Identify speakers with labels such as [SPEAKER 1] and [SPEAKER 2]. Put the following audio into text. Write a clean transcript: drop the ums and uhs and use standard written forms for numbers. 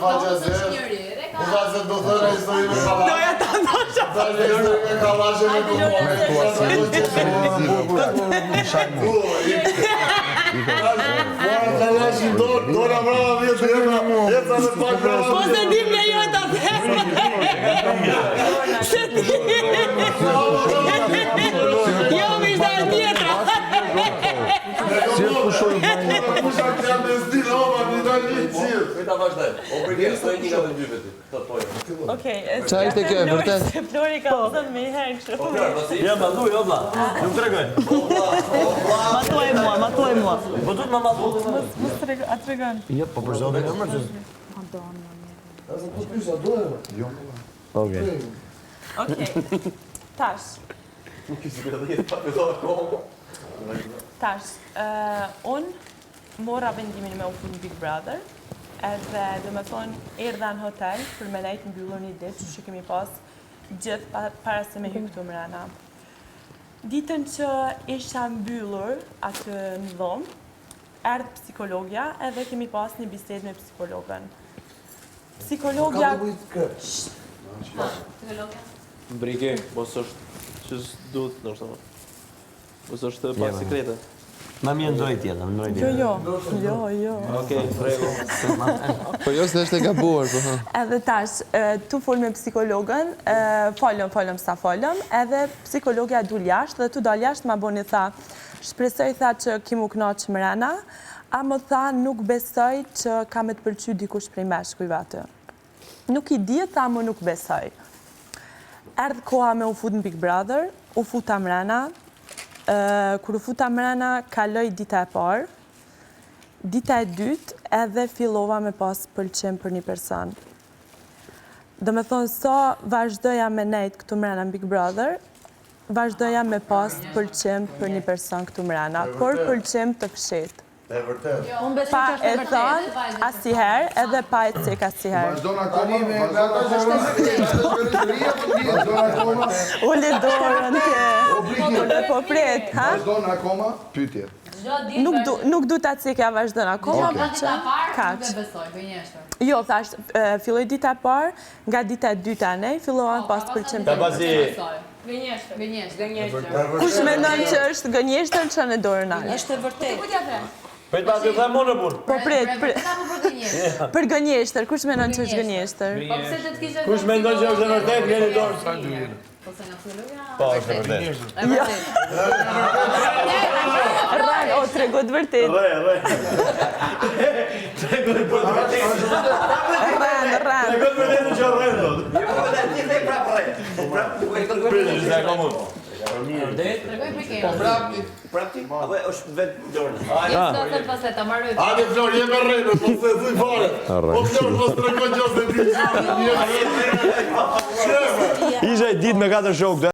[SPEAKER 1] faqja zezë. Po ka se do thënë histori me kallash.
[SPEAKER 2] Doja ta thosha.
[SPEAKER 1] Do të histori me kallash e me
[SPEAKER 3] Me thua si Më shaj mu.
[SPEAKER 1] Mora kallash në dorë, dora brava vjetë, jeca, jeca dhe pak brava
[SPEAKER 2] Po se di më lejoj ta them. Se di. Jo, më ishte e tjetra.
[SPEAKER 3] Si e pushoj vllai?
[SPEAKER 1] Kusha të jam me stil, o, ma një dalë një gjithë.
[SPEAKER 4] Prit ta vazhdoj. O Brigi, thoj një nga të dyve ti. Të po.
[SPEAKER 2] Okej.
[SPEAKER 5] Qa ishte kjo e vërtet?
[SPEAKER 2] Se Flori ka thënë me i herë kështu.
[SPEAKER 4] Po Flor, mos i.
[SPEAKER 6] Ja, ma thuj, o vlla. Nuk tregoj.
[SPEAKER 2] Ma thuaj mua, ma thuaj mua.
[SPEAKER 6] Po duhet ma ma thuj.
[SPEAKER 2] Mos trego, a tregon?
[SPEAKER 6] Jo, po për zotin emër që. Okej.
[SPEAKER 2] Okej. Tash.
[SPEAKER 4] Nuk ishte 10 pa filluar akoma.
[SPEAKER 2] Tash, ë, unë mora vendimin me u fut në Big Brother, edhe do me thonë, erdha në hotel për me nejtë mbyllur një ditë, që kemi pas gjithë pa, para se me hy këtu mrena. Ditën që isha mbyllur aty në dhomë, erdh psikologja edhe kemi pas një bisedë me psikologen. Psikologja...
[SPEAKER 6] Brigi, mos është që s'duhet ndoshta. Mos është pak sekrete.
[SPEAKER 7] Ma mirë ndroj tjetër, ndroj
[SPEAKER 2] Jo,
[SPEAKER 7] tjetër.
[SPEAKER 2] jo, jo, jo.
[SPEAKER 6] Okej, rregull.
[SPEAKER 5] Po jo se është e gabuar, po ha.
[SPEAKER 2] Edhe tash, e, tu fol me psikologen, e, folëm, folëm sa folëm, edhe psikologja dul jashtë dhe tu dal jashtë ma boni tha, shpresoj tha që ki mu knaq mrena, a më tha nuk besoj që ka me të pëlqy dikush prej meshkujve aty. Nuk i di, tha më nuk besoj. Erdh koha me u fut në Big Brother, u futa mrena, e, kur u futa mrena, kaloi dita e parë, Dita e dytë edhe fillova me pas pëlqim për një person. Do me thonë, sa vazhdoja me nejt këtu mrena në Big Brother, vazhdoja me pas pëlqim për një person këtu mrena, por pëlqim të fshet.
[SPEAKER 1] E vërtet.
[SPEAKER 8] Unë besoj
[SPEAKER 2] Pa
[SPEAKER 8] që është
[SPEAKER 2] e
[SPEAKER 8] e vërtetë.
[SPEAKER 2] thonë asnjëherë, edhe pa e cek asnjëherë.
[SPEAKER 3] Vazhdon akoma, vazhdon akoma. Vazhdon akoma.
[SPEAKER 2] Ule dorën ke.
[SPEAKER 3] O Brigi,
[SPEAKER 2] Ule po pret, ha?
[SPEAKER 3] vazhdon akoma, pyetje.
[SPEAKER 8] Çdo ditë
[SPEAKER 2] Nuk du, nuk du ta cekja vazhdon akoma,
[SPEAKER 3] Okej.
[SPEAKER 2] po
[SPEAKER 8] Dita
[SPEAKER 2] që
[SPEAKER 8] e parë, nuk
[SPEAKER 2] kaq.
[SPEAKER 8] e besoj, gënjeshtër.
[SPEAKER 2] Jo, thash, e, filloi dita e parë, nga dita e dyta ne, fillova me pas pëlqim
[SPEAKER 6] Ka
[SPEAKER 2] për një
[SPEAKER 6] pasi
[SPEAKER 8] Besoj. Gënjeshtër. Gënjeshtër.
[SPEAKER 2] Kush mendon që është gënjeshtër, çon e dorën nalt.
[SPEAKER 9] Është e vërtetë.
[SPEAKER 8] Ku t'ja them?
[SPEAKER 6] Prit pa të them unë punë.
[SPEAKER 2] Po pret, pret.
[SPEAKER 8] Apo për gënjeshtër?
[SPEAKER 2] Për gënjeshtër, kush mendon që është gënjeshtër?
[SPEAKER 8] Po pse të të kishte
[SPEAKER 6] Kush mendon që është e vërtet, ngeni dorën.
[SPEAKER 8] Po se nga psikologia.
[SPEAKER 6] Po, është e vërtet.
[SPEAKER 8] E vërtetë.
[SPEAKER 2] Rran, o, trego të vërtet.
[SPEAKER 6] Rre, rre. Trego të vërtet.
[SPEAKER 2] Rran, rran.
[SPEAKER 6] Trego të vërtetën që rren dot.
[SPEAKER 4] Jo, po dhe ti the prap rre. Po prap ti po e
[SPEAKER 6] Prit, se e kam unë.
[SPEAKER 8] Tregoj për kemi.
[SPEAKER 5] Po prap ti.
[SPEAKER 4] Prap ti? Apo është vetë dorën.
[SPEAKER 8] Jo, s'do të pastaj ta mbaroj.
[SPEAKER 1] Hajde Flor, je me rrenë, po se thuj fare. Po Flor, mos tregoj gjë se di.
[SPEAKER 6] Isha i ditë me katër shokë.